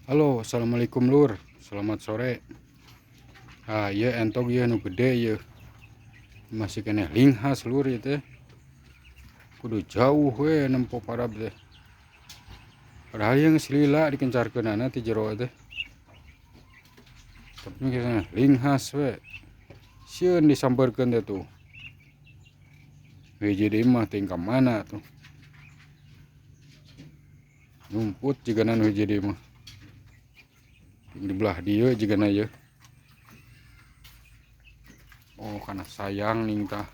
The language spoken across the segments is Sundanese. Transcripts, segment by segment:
Halo, assalamualaikum lur, selamat sore. Ah, ieu entog ieu nu gede ieu. Masih keneh linghas lur ieu teh. Kudu jauh we nempo parab teh. Padahal ieu geus lila dikencarkeunana ti jero teh. Tapi keneh linghas we. Sieun disampeurkeun teh tuh. Hiji deui mah teuing ka mana tuh. Nyumput jigana nu hiji deui mah. Di belah dieu jigana ieu. Oh, kana sayang ning tah.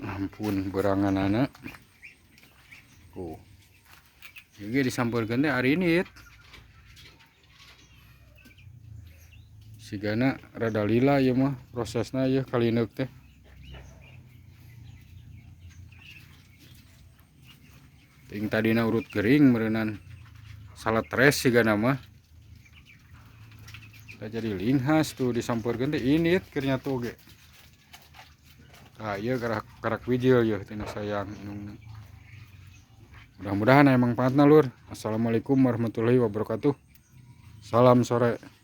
Ampun beranganana. Oh. Ieu ge disampeurkeun teh arinit. Sigana rada lila ieu mah prosesna ieu kalineuk teh. Ting tadina urut gering meureunan salatres sigana mah. Da jadi linghas tuh disampeurkeun teh init keur nyatu oge. Tah ieu karak wijil ieu tina sayang indungna. Mudah-mudahan aya mangfaatna lur. Assalamualaikum warahmatullahi wabarakatuh. Salam sore.